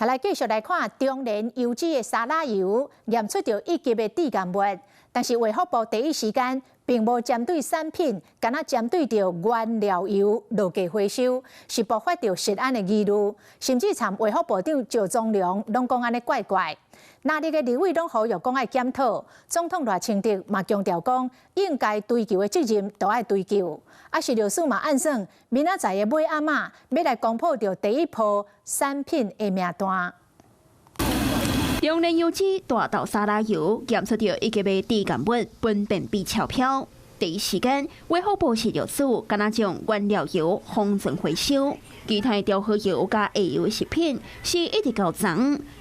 來繼續來看中蓮油脂的沙拉油驗出著一級的致癌物，但是衛福部第一時間並無針對產品，干焦針對著原料油落價回收，是爆發著食安的疑慮，甚至參衛福部長趙宗龍攏講按呢怪怪。藍綠的立委攏呼籲講愛檢討，總統賴清德嘛強調講，應該追究的責任都愛追究。啊，食藥署嘛按算明仔載的尾暗仔，欲來公布著第一波產品的名單。中蓮油脂大豆沙拉油檢出著一級的致癌物苯便比超標，第一時間衛福部食藥署干焦將原料油封存回收，其他調和油佮下游食品是一直到昨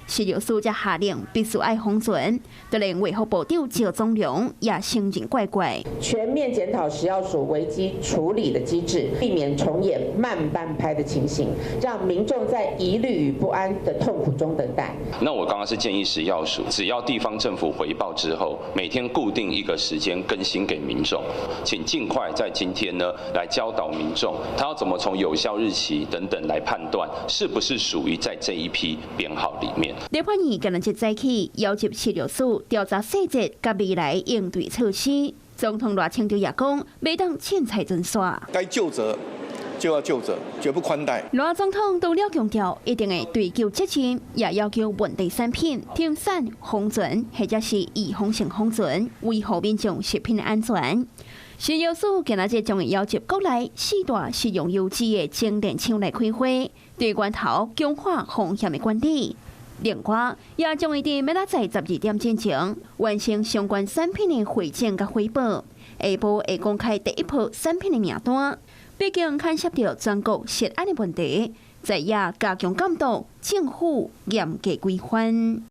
食藥署才下令必須愛封存，就連衛福部長趙宗龍也承認怪怪。全面檢討食藥署危機處理的機制，避免重演慢半拍的情形，讓民眾在疑慮與不安的痛苦中等待。那我剛剛是建議食藥署，只要地方政府回報之後，每天固定一個時間更新給民眾，請盡快在今天呢來教導民眾，他要怎麼從有效日期等等來判斷，是不是屬於在這一批編號裡面。立法院今日早起要求食藥署調查細節佮未來應對措施。總統賴清德也講，袂當凊彩準煞。該究責就要究責，絕不寬待。賴總統除了強調一定會追究責任，也要求問題產品停產封存或者是預防性封存，維護民眾食品安全。食藥署今仔日將會邀集國內四大食用油脂的精煉廠來開會，對源頭強化風險的管理。另外，也將會佇明仔載12點進前完成相關產品的匯總佮匯報，下晡會公開第一波產品的名單。畢竟牽涉著全國食安的問題，在野加強監督，政府嚴格規範。